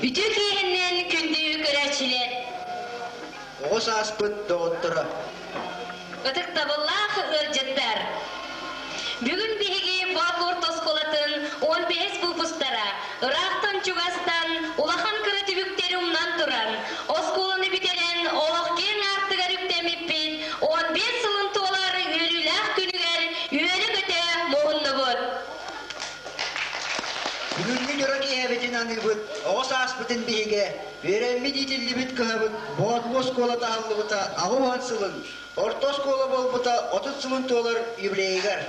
Үтүө киэһэннэн күндү көрөөччүлэр! Оҕо сааспыт доҕотторо! Ытыктабыллаах ыалдьыттар! Бүгүн биһиги Боотур орто оскуолатын 15 выпустара ыраахтан-чугастан улахан кыра түбүктэри умнан туран, оскуоланы бүтэрэн олох киэҥ аартыгар үктэммиппит 15 сылын туолар үөрүүлээх күнүгэр үөрэ-көтө муһуннубут. Бүгүҥҥү дьоро киэһэбитин аныыбыт, оҕо сааспытын биһигэ, үөрэммит иитиллибит кыһабыт Боотулуу оскуолата аһыллыбыта 80 сылын, орто оскуола буолбута 30 сылын туолар юбилейыгар.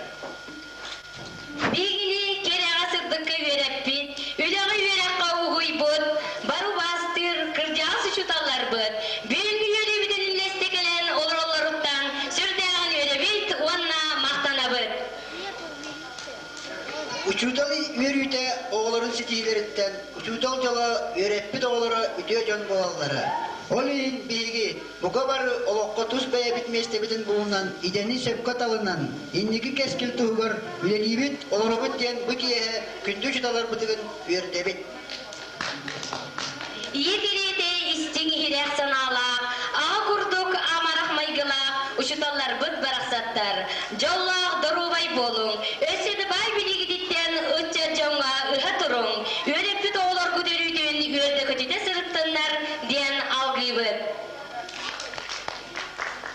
Биһигини кэрэҕэ сырдыкка үөрэппит, үлэҕэ үөрэххэ угуйбут, бары убаастыыр кырдьаҕас учууталларбыт бүгүҥҥү үөрүүбүтүн үллэстэ кэлэн олороллоруттан сүрдээҕин үөрэбит уонна махтанабыт. Учуутал үөрүүтэ оҕолорун ситиһиилэриттэн, учуутал дьоло үөрэппит оҕолоро үтүө дьон буолаллара. Ол иһин биһиги бука бары олоххо тус бэйэбит миэстэбитин булунан, идэни сөпкө талынан, инники кэскил туһугар үлэлиибит, олоробут диэн бу киэһэ күндү учууталларбытыгын үөрдэбит. Ийэ кэриэтэ истиҥ иһирэх санаалаах, аҕа курдук амарах майгылаах учууталларбыт барахсаттар. Дьоллоох доруобай буолуҥ, өссө да баай билиигититтэн ыччат дьоҥҥо ыһа туруҥ, үөрэппит оҕолоргут өрүүтүн үөрдэ-көтүтэ сырыттыннар диэн алгыыбыт.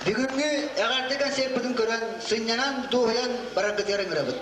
Бүгүҥҥү эҕэрдэ концерпытын көрөн, сынньанан, дуоһуйан бараргытыгар ыҥырабыт.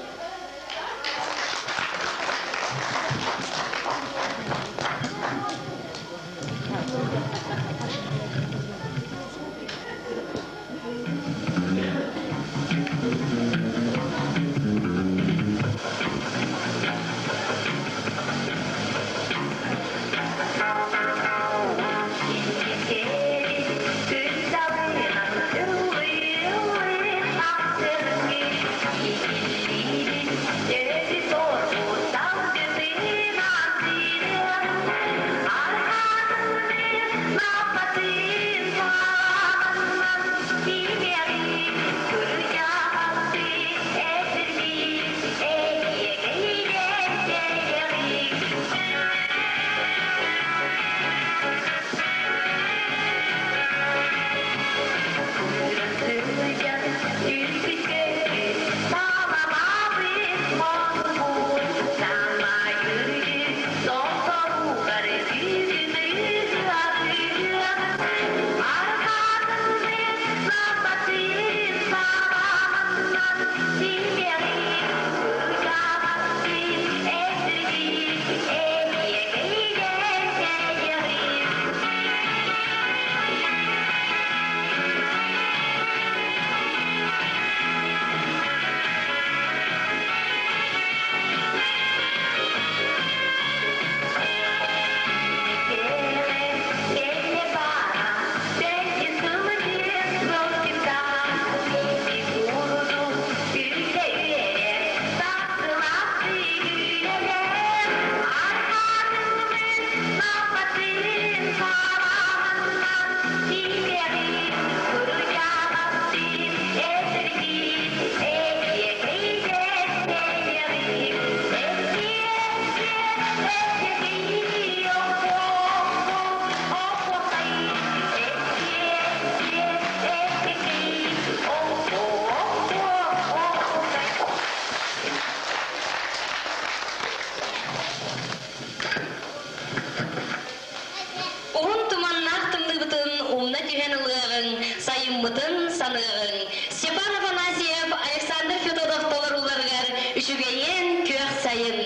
Уһун туманнаах тымныыбытын умна түһэн ылыаҕыҥ, сайыммытын саныаҕыҥ. Степан Афанасьев, Александр Федотов толорууларыгар үчүгэйиэн күөх сайын.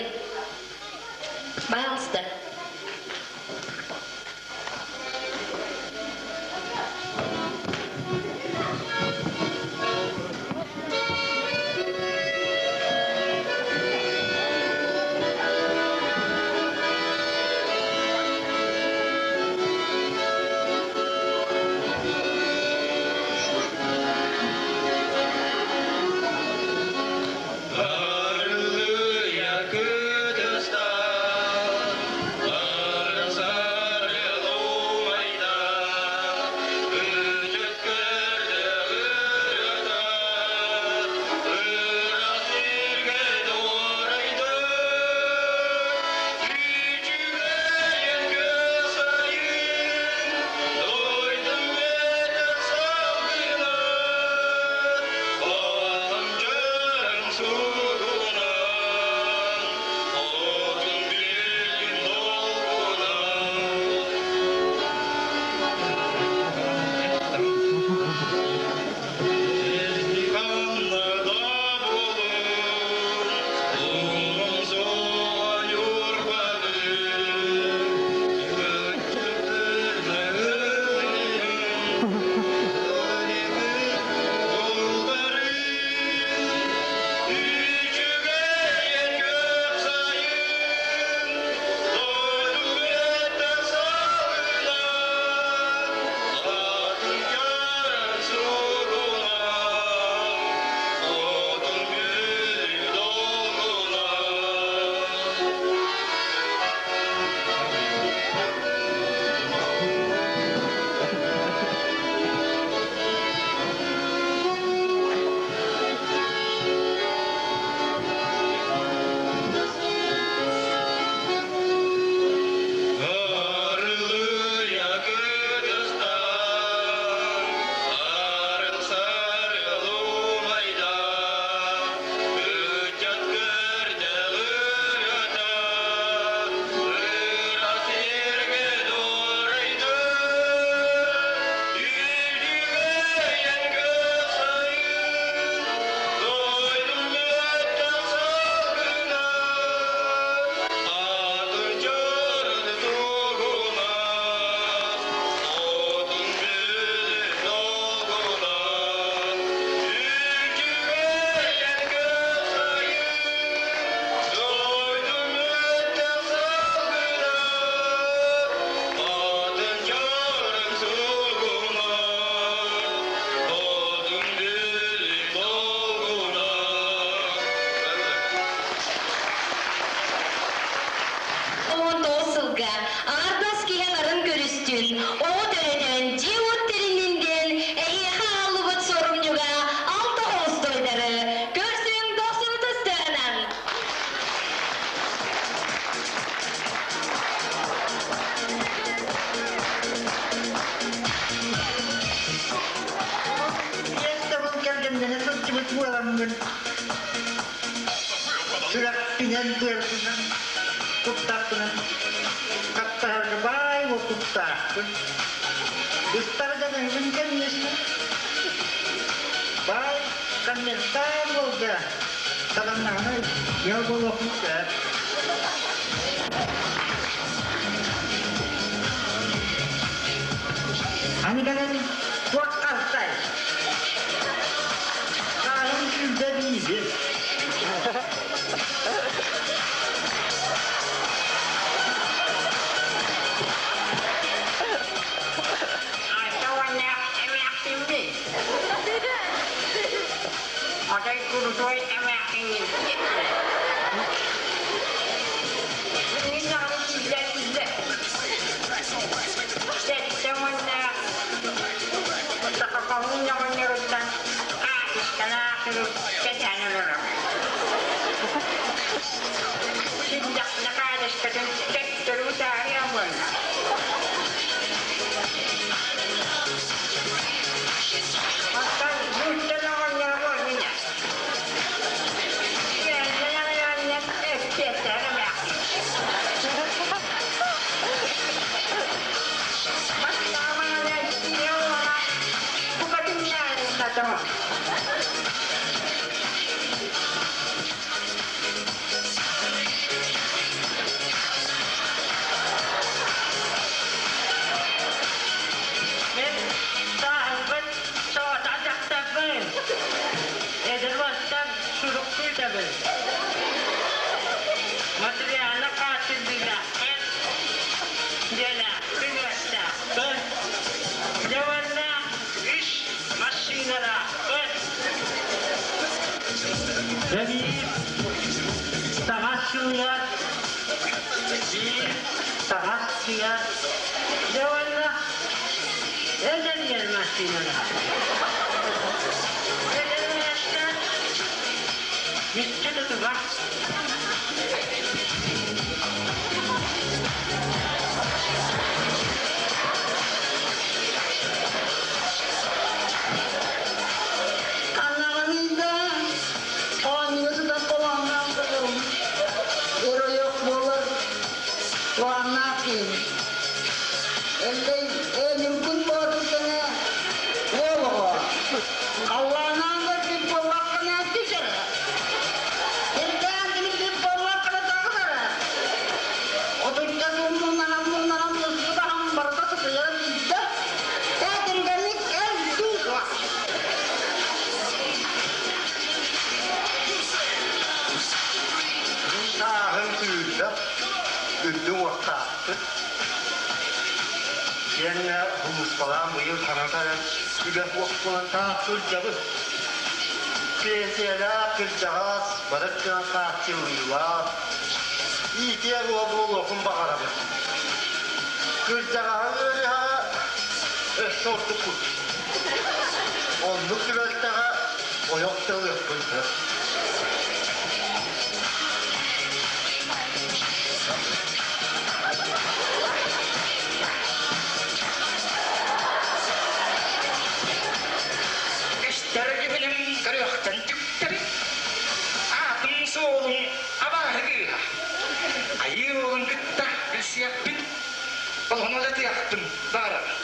Пожалуйста. Арылыйа кытыстан. Иинэн быарбынан, куттахпынан хаптаһарга баай уопуттаахпын. Быстар гыныгын конечно. Баай конвертаан буолга саҕаннаҕына ыал буолуохпут сөп. Аны кэлэн туох хартай? Сааһым сүүрдэ биибин. Айта уонна эмээхсиммин. Отой курутуой эмээхсиҥҥин. Мин даҕаны сүүрдэ Сэттэ уонна Сахакоһун оҕонньоруттан хаартыскалаах сурук кэтээн олорор. Сирдэхпинэ хаартыскатын төттөрү утаарыам буолла. Оттон нуучча оҕонньоро буоллун ээ. Үөрэнэн эппиэттээх эмээхсин. Мен сааһырбыт соҕотох дьахтарбын. Эдэр уостан сурук күүтэбин. Материалы хааччыллыылаахпын, дьиэлээхпин, уоттаахпын. Дьэ уонна үс массыыналаахпын. Биир таҥас сууйар, биир таҥас сыйар. Дьэ уонна эдэр иһэр массыыналаах. Эдэр Мүччү тутуга. Анаҕыныйда оонньууга сытар холоонноох кыһыл өр-ойох буолар туһааннаах киһи. Эллэй ээ Ньургун Боотур тэҥэ уол оҕо. Халлаанаан көрбүт буоллаххына түс эрэ. Ирдээн тимирбит буоллаххына таҕыс эрэ. Отучча сыл муҥнанан-муҥнанан муспут аһым барыта сытыйан тиийдэ. Ээ түргэнник эл дуу Сааһын сүүрдэ, үрдүк уохтаахпыт. Диэннэ улууспалаан быйыл хаҥатан үлэ суох буолан таах сылдьабын. Пенсиялаах кырдьаҕас бары өттүнэн хааччыллыылаах, иитиэх уол буолуохпун баҕарабын. Кырдьаҕаһы ыарыһаҕа өссө ордук курдук. Оннук түбэлтэҕэ ойох да ылыахпын сөп. Көстөр билим көрүөхтэн түктэри, аатын-суолун абааһы кыыһа. Айыы уолун кытта билсиэхпин, олоһун олетыахпын баҕарабын.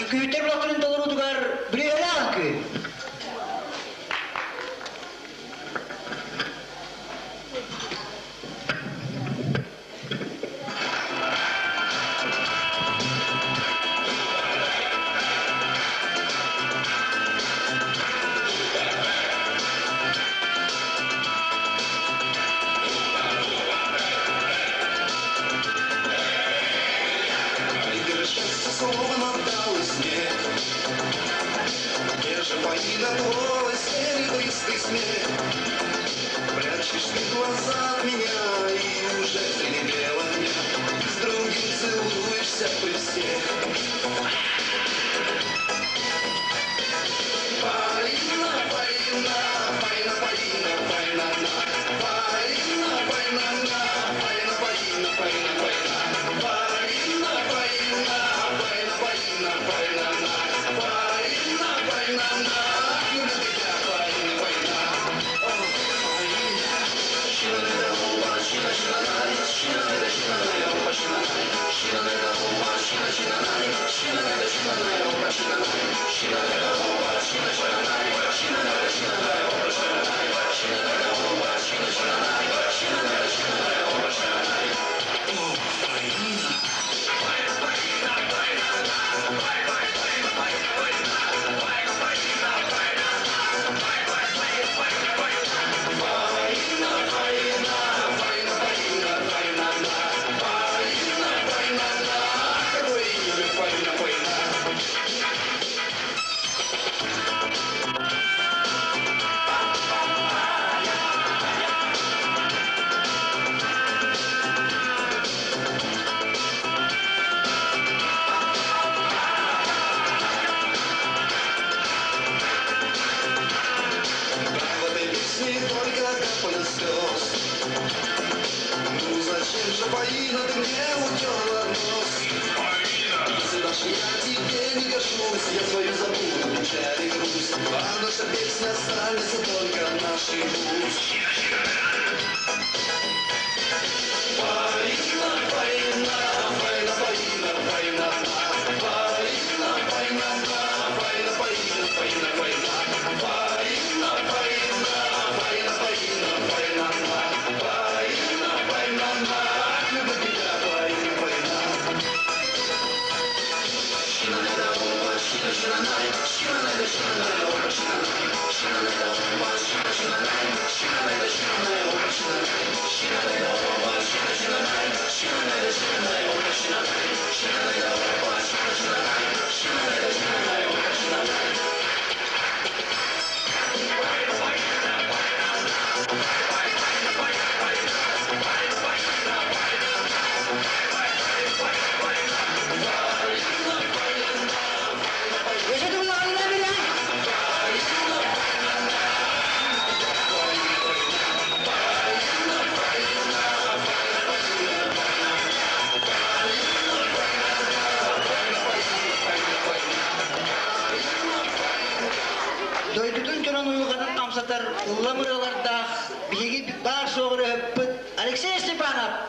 Үҥкүүттэр блоктарын толоруутугар Бүрүөһэлээх үҥкүү. Лидеры счастья словно тал снег. Где же, Полина, твой серебристый смех? Прячешь ты глаза от меня, и уже среди бела дня с другим целуешься при всех. Полина, Полина, Полина, Полина, Полина, Полина, Полина, Полина, Полина, Полина, Полина, Полина, Полина, Полина, Полина, Полина, Полина, люблю тебя, Полина, Полина. О, Полина, О, Полина. Какое имя, Полина, Полина? В этой песне только капля слез. Ну зачем же, Полина, ты мне утерла нос? Если даже я тебе не гожусь, я свою забуду, печаль и грусть. А наша песня останется только нашей уст. Полина, Полина, Полина, Полина, Полина, Полина, Полина, Полина, Полина, Полина, Полина, Полина, Полина, Полина, Полина, Полина, Полина, Полина, люблю тебя, Полина, Полина.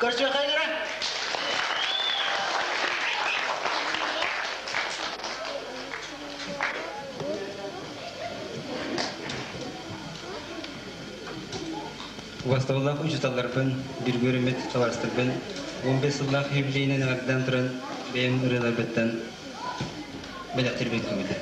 Көрсүөххэ эрэ. Убастабыллаах учууталларбын, бииргэ табаарыстарбын 15 сыллаах юбилейынан эҕэрдээн туран бэйэм ырыаларбыттан бэлэхтэрбин көмүтэ.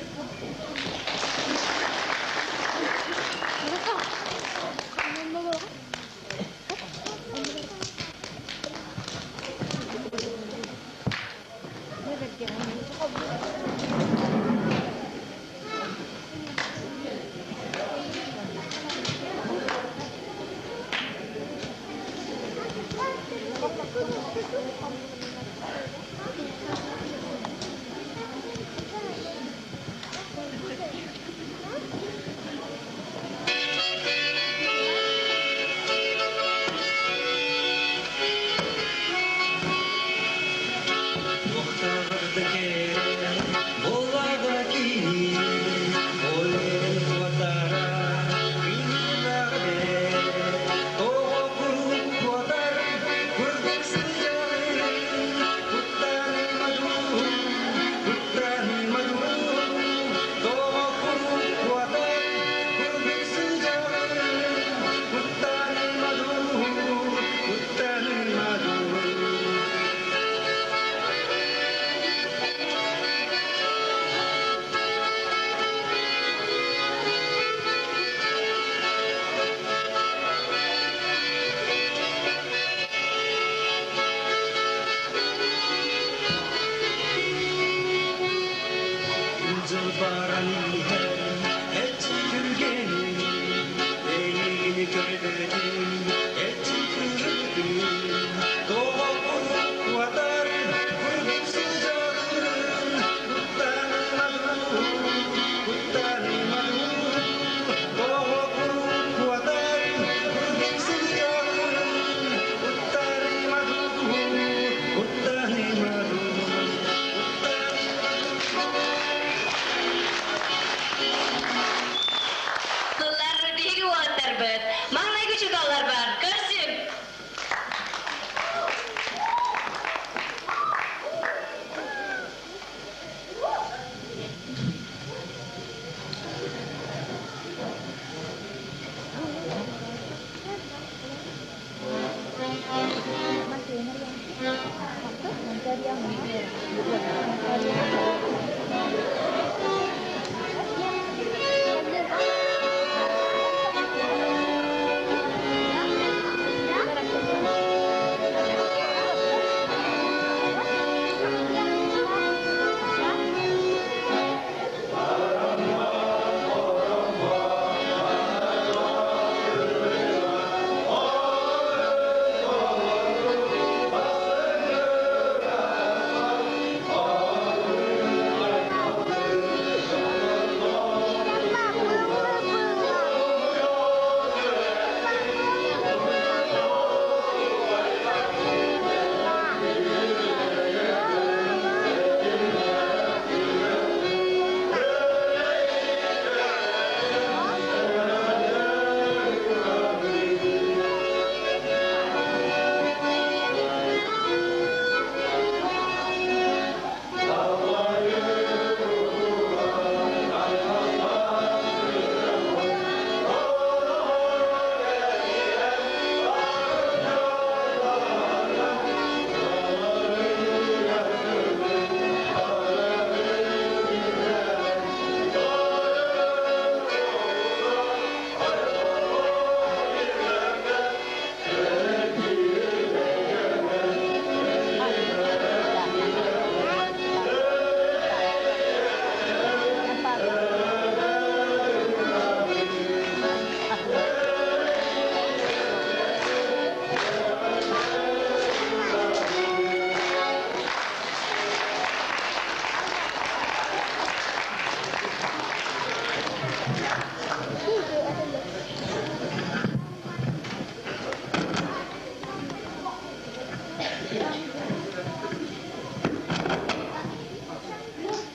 Тыллар биһиги уолаттарбыт. Маҥнайгы учууталлар бар. Көрсүҥ!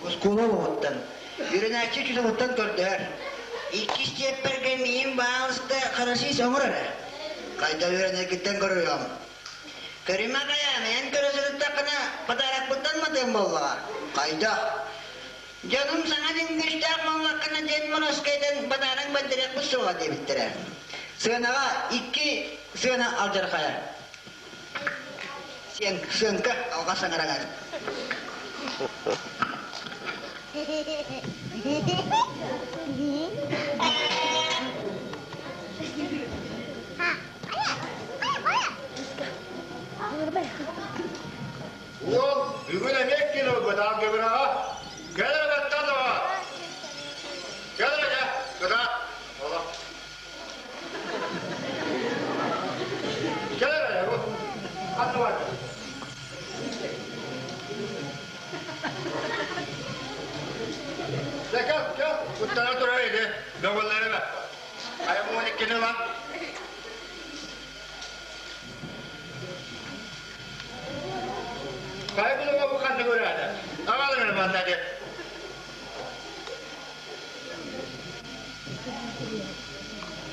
Оскуола олоҕуттан, үөрэнээччи учууталыттан көрдөһөр. Иккис чиэппэргэ миин баалыста харасыыс оҥор эрэ. Хайда үөрэнэргиттэн көрүөҕүм. Көрүмэ хайаан, эн көрө сырыттаххына, подарокпыттан матыам буоллаҕа. Хайдах? Дьонум саҥа дүҥгүстээх буоллаххына диэн Моноскайтан подарок бэрдэриэхпит суоҕа диэбиттэрэ. Сыанаҕа икки сыана алдьархайа. Сыаҥка алҕас саҥарагар. Уол бүгүн эмиэ кини ылбыт алгебраҕа. Кэл эрэ баттан доҕоор. Кэл эрэ дьэ, кытаат. Олох. Кэл эрэ, бу. Ханна барда? Дьэ, кэл, кэл. Куттана турар ити. Көҥүллэрэ бэр. Хайа муҥун иккини ылан. Хайа булуҥа бу ханна көрөөтө? Аҕалын эрэ манна диэн.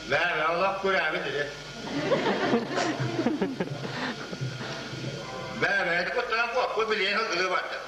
Бээ, олох күрээбит ити. Бээ, бээ, куттанан куоппут билиэн ылгылыы барда.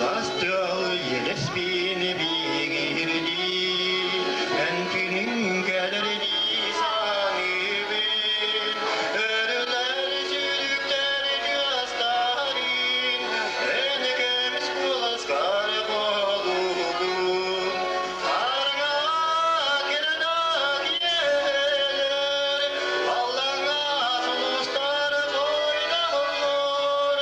Сылаас тыал елеспин биигирдии, эн күнүҥ кэлэрдии саныыбын. Өрүлэр сүлүктэр тыастарын, эн көмүс куоласкар холуубун. Хараҥа кырдак иэһэлэр, аллаҥа сулустар хойдоллор,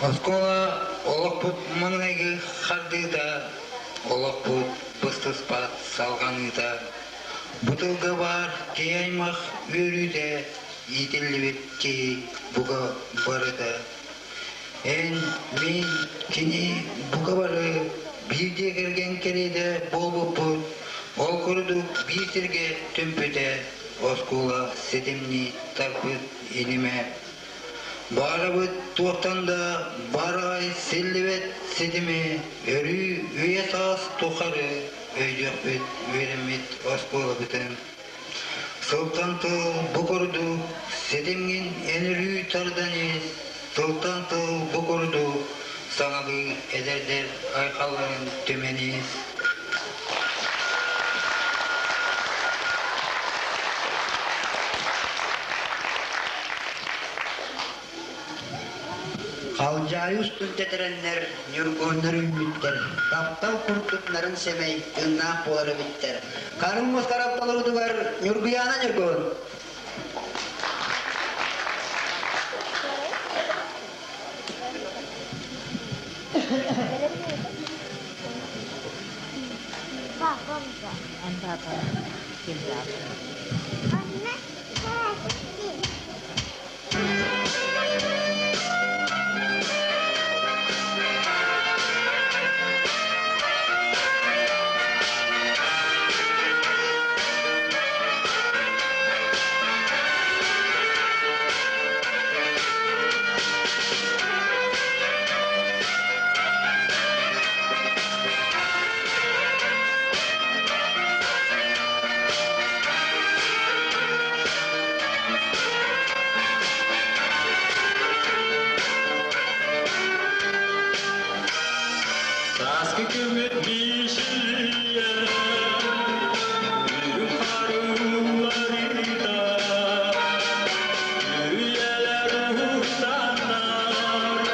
Оскуола олохпут маҥнайгы хардыыта, олохпут быстыспат салҕаныыта, бу тылга баар киһи аймах үөрүүтэ, иитиллибит киһи бука барыта. Эн, мин, кини бука бары биир дьиэ кэргэн кэриэтэ буолбуппут, ол курдук биир сиргэ түмпүтэ оскуола ситимнии тарпыт илимэ. Баарабыт туохтан да баараҕай силлибэт ситими өрүү үйэ-саас тухары өйдүөхпүт үөрэммит оскуолабытын. Сылтан сыл бу курдук ситимҥин эн өрүү тардан ис, сылтан сыл бу курдук саҥалыы эдэрдэр айхалларын түмэн ис. Халдьаайы устун тэтэрэннэр, ньургуһуннар үүммүттэр, таптал курдук нарын сэмэй, тыыннаах буолар эбиттэр. Харын мускарап толоруутугар Ньургуйаана Ньургуһун. Сааскы күммүт мичийэ, үрүҥ харылларыта, үрүйэлэр уһуктаннар,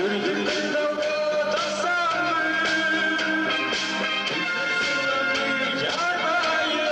үрдүктэн далга тахсаммын, жарбайым,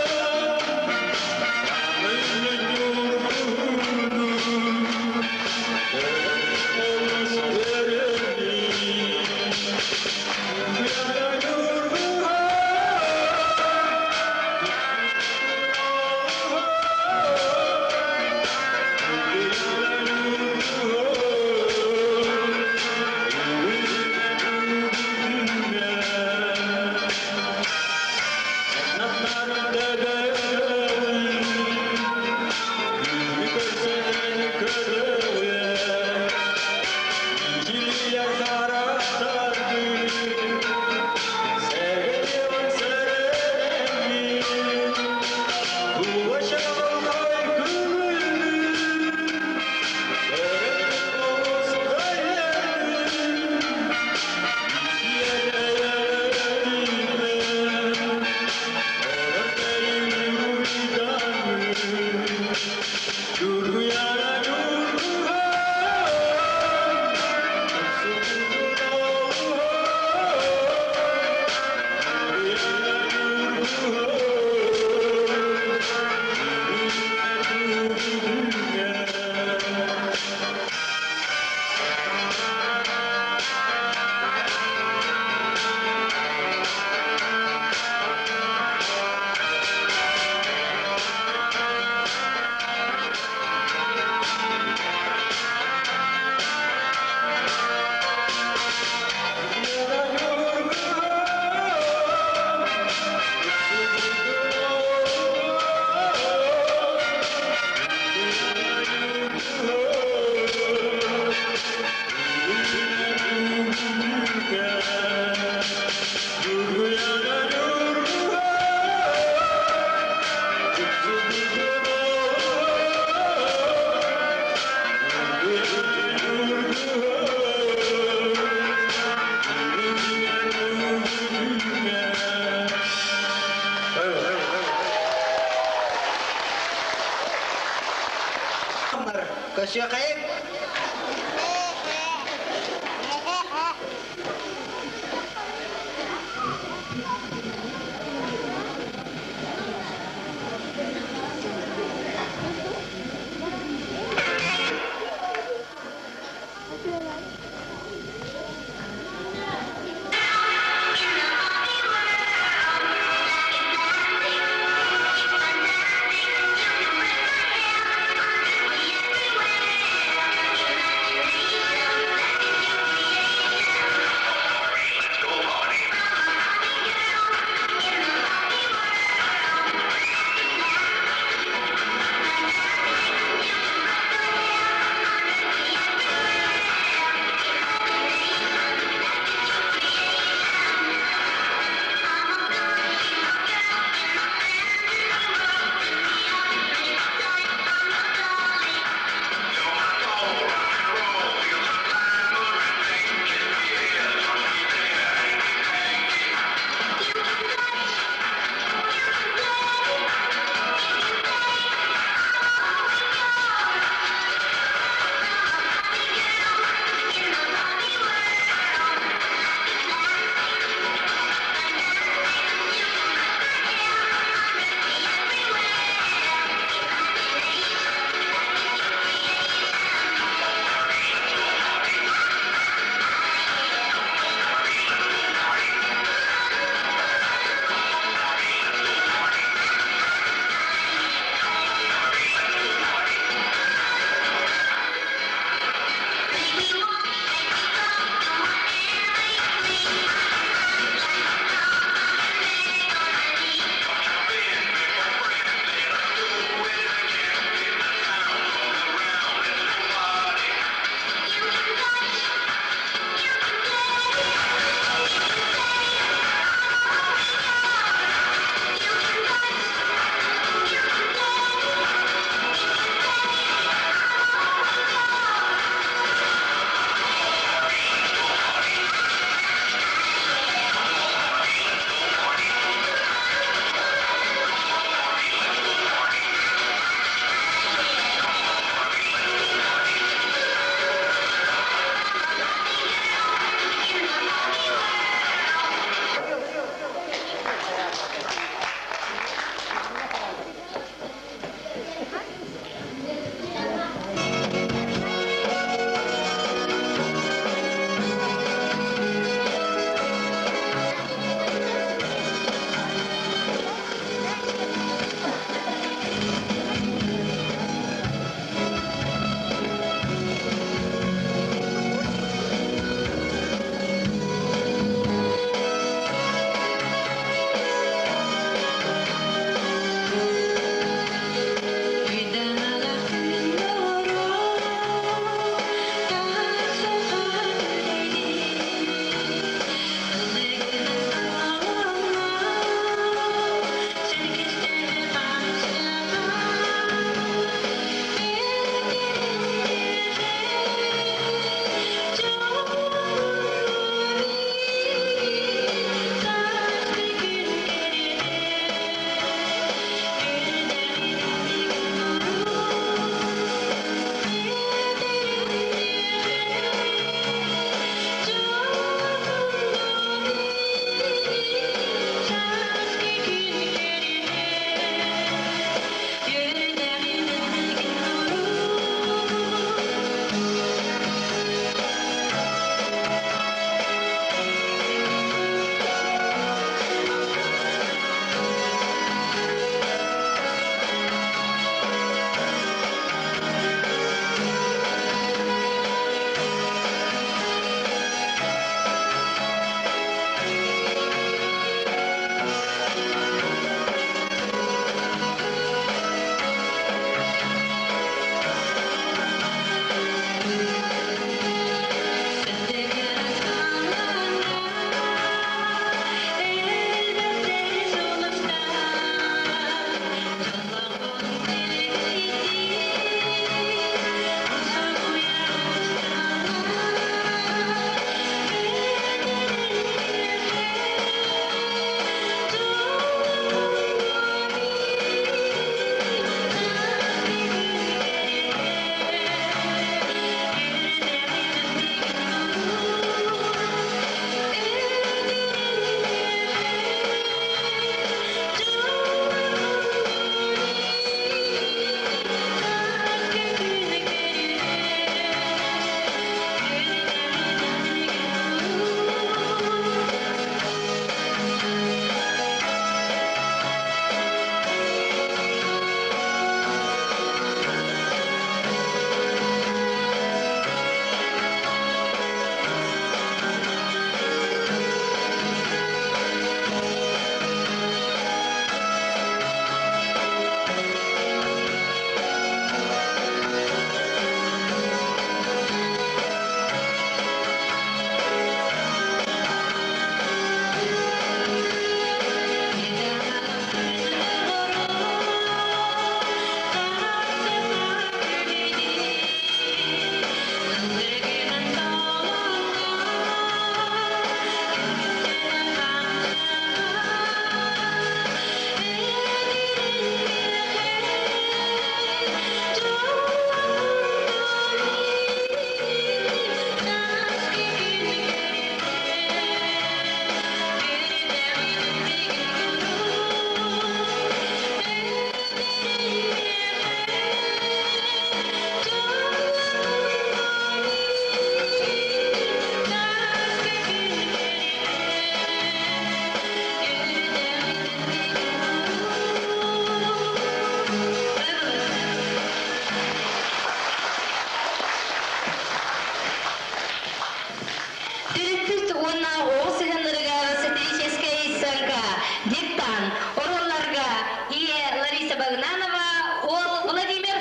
Бар, көрсүөххэйиҥ!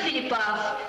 Филиппов.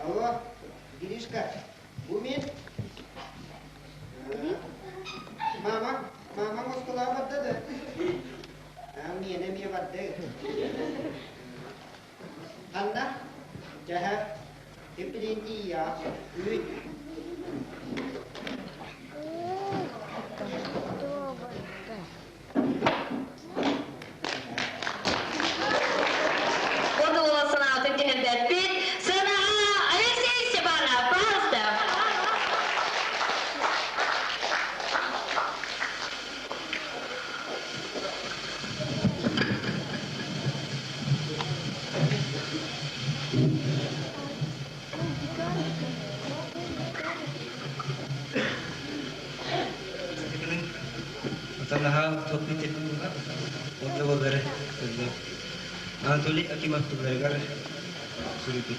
Алло, Гришка, бу мин. Мама, мама оскуолаҕа барда да? Миэнэ эмиэ барда. Ханна? Дьэһэ, Киприндия, үүт. Оттон наһаа туох Ол да буоллар Анатолий Акимов тылларыгар суруйбут.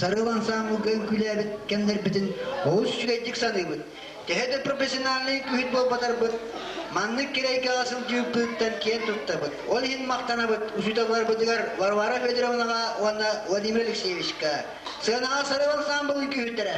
Сарыал ансаамбылга үҥкүүлээбит кэмнэрбитин олус үчүгэйдик саныыбыт. Төһө да профессиональнай үҥкүүһүт буолбатарбыт, маннык кирэйгэҕэ сылдьыбыппытыттан киэн туттабыт. Ол иһин махтанабыт учууталларбытыгар Варвара Федоровнаҕа уонна Владимир Алексеевичка. Сыанаҕа Сарыал ансаамбыл үҥкүүһүттэрэ.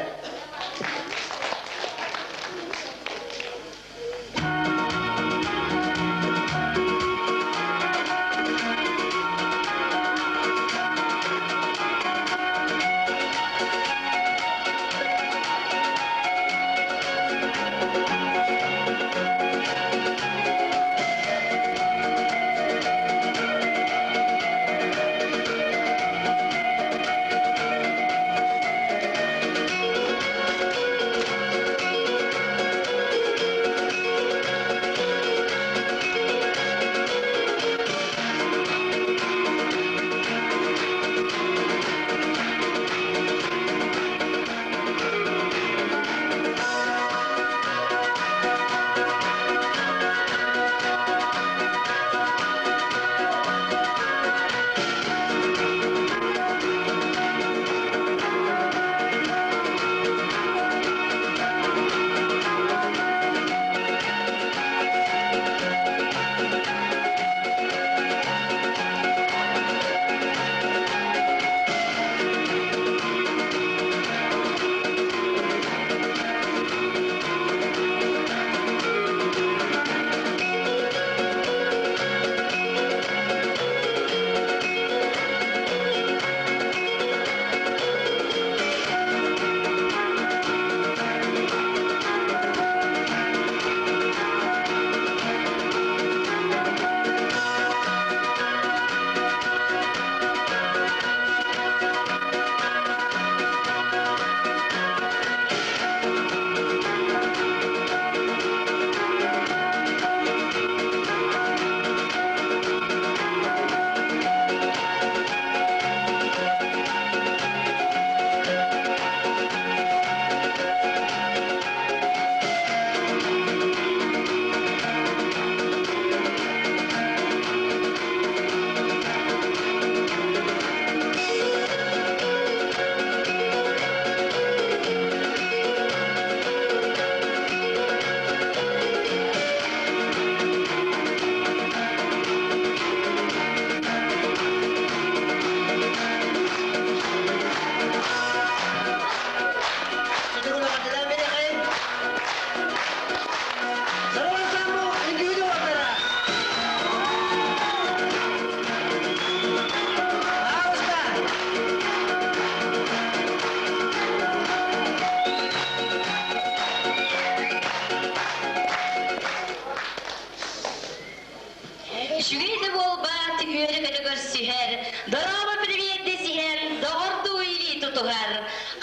Үчүгэй да буолбаат, үөрэ-көтө көрсүһэр, дорообо привет дэсиһэр, доҕордуу илии тутуһар.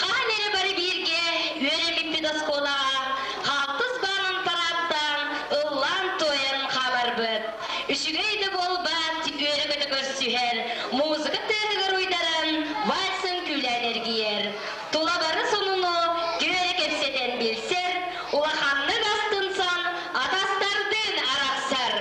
Хаһан эрэ бары бииргэ үөрэммиппит оскуолаҕа хаалтыс баанан парааттаан, ыллаан-туойан хааларбыт. Үчүгэй да буолбаат, үөрэ-көтө көрсүһэр, музыка тыаһыгар уйдаран, вальсын күүлээн эргийэр. Тула бары сонуну түөрэ кэпсэтэн билсэр, улаханнык астынсан, атастардыын арахсар.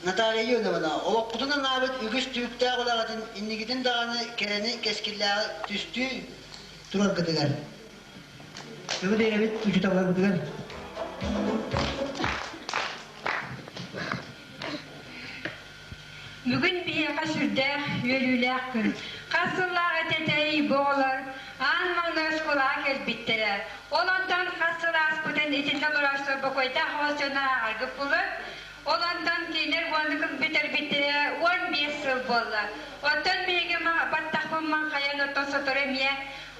Наталья Ионовна, олохпутун анаабыт үгүс түбүктээх үлэҕитин инникитин даҕаны кэрэни кэскиллээҕи түстүү тураргытыгар. Бүгүн эйэбит учууталларбытыгар. Бүгүн биһиэхэ сүрдээх үөрүүлээх күн. Хас сыллаах этэтэй бу оҕолор аан маҥнай оскуолаҕа кэлбиттэрэ. Ол онтон хас сыл ааспытын итиннэ олорооччулар бокуойдаах оҕус дьоно ааҕаргыт булар. Ол онтон кинилэр уоннукун бүтэрбиттэрэ 15 сыл буолла. Оттон биһиги баттахпын маҥхайан оттон сотору эмиэ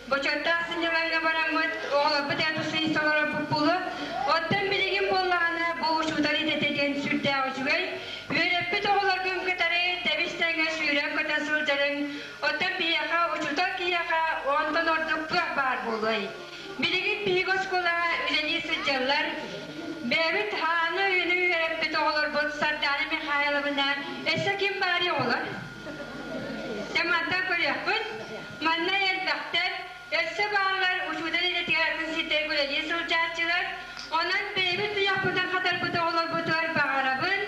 бочуоттаах сынньалаҥҥа бараммыт, оҕолорбут ятусыйса олорорбут буолуо. Оттон билигин буоллаҕына бу учуутал идэтэ диэн сүрдээх үчүгэй. Үөрэппит оҕолоргун кытары тэбис-тэҥҥэ сүүрэн-көтөн сылдьарыҥ, оттон биһиэхэ учуутал киһиэхэ онтон ордук кыах баар буолуой. Билигин биһиги оскуолаҕа үлэлии сылдьаллар. Бэйэбит хааны үйэни үөрэппит оҕолорбут Сардаана Михайловна өссө ким баарый оҕолор? Дьэ мантан көрүөхпүт. Манна элбэхтэр, өссө бааллар учуутал идэтигэр атын сирдэргэ үлэлии сылдьааччылар. Онон бэйэбит туйахпытын хатарбыт оҕолорбутугар баҕарабын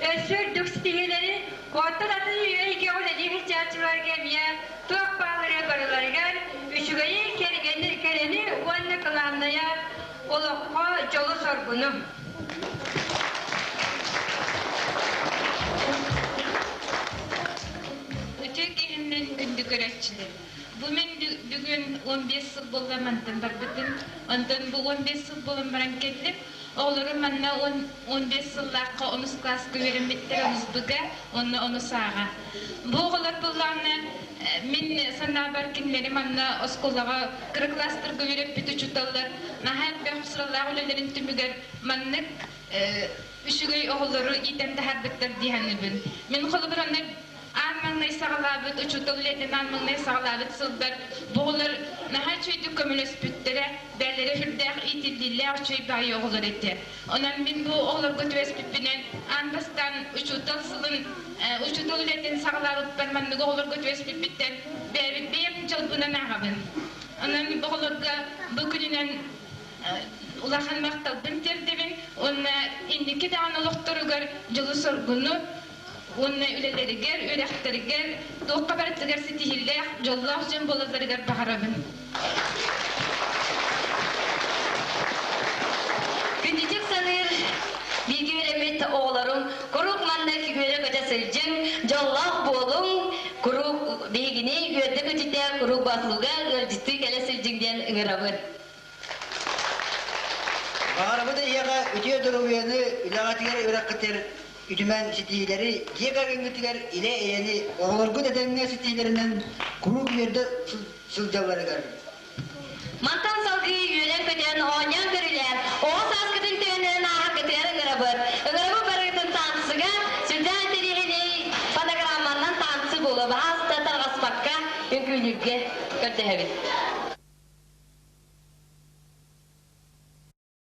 өссө үрдүк ситиһиилэри, оттон атын үйэ үлэлии сылдьааччыларга эмиэ туох бааллара барыларыгар үчүгэйи, кэргэни, кэрэни уонна кылааннайа олоххо дьолу-соргуну. Үтүө киһиннэн күндү көрөөччүлэр! Бу мин бүгүн 15 сыл буолла мантан барбытым. Онтон бу 15 сыл буолан баран кэллим. Оҕолорум манна 15 сыллаахха онус кылааска үөрэммиттэр, онус быга, уонна онус ааҕа. Бу оҕолор буоллаҕына, мин санаабар кинилэри манна оскуолаҕа кыра кылаастарга үөрэппит учууталлар наһаа элбэх сыралаах үлэлэрин түмүгэр маннык үчүгэй оҕолору иитэн таһаарбыттар дии саныыбын. Мин холобур онно аан маҥнай саҕалаабыт учуутал үлэтин аан маҥнай саҕалаабыт сылбар бу оҕолор наһаа үчүгэйдик көмөлөспүттэрэ, бээлэрэ сүрдээх иитиллиилээх үчүгэй баайы оҕолор этэ. Онон мин бу оҕолорго түбэспиппинэн аан бастаан учуутал сылын учуутал үлэтин саҕалаабыппар маннык оҕолорго түбэспиппиттэн бэйэбит бэйэм дьолбунан ааҕабын. Онон оҕолорго бу күнүнэн улахан махталбын тиэрдэбин уонна инники даҕаны олохторугар дьолу-соргуну уонна үлэлэригэр, үөрэхтэригэр туохха барытыгар ситиһиилээх, дьоллоох дьон буолалларыгар баҕарабын. Күндүтүк саныыр бииргэ үөрэммит оҕолорум куруук маннык үөрэ-көтө сылдьыҥ, дьоллоох буолуҥ, куруук биһигини үөрдэ-көтүтэ, куруук Боотулууга ыалдьыттыы кэлэ сылдьыҥ диэн ыҥырабын. Баҕарабыт эһиэхэ үтүө доруобуйаны, үлэҕитигэр үөрэххитигэр үтүмэн ситиһиилэри, дьиэ кэргэҥҥитигэр илэ-эйэни, оҕолоргут этэҥҥэ ситиһиилэринэн куруук үөрдэ сылдьалларыгар. Мантан салгыы үөрэн-көтөн, оонньоон-көрүлээн, оҕо сааскытын төһөнөн ааһаргытыгар ыҥырабыт. Ыҥырабыт барыгытын таансыга, сүрдээх интэриэһинэй фонограмманан таансы буолуо. Баһаалыста тарҕаспакка үҥкүүлүүргэ көрдөһөбүт.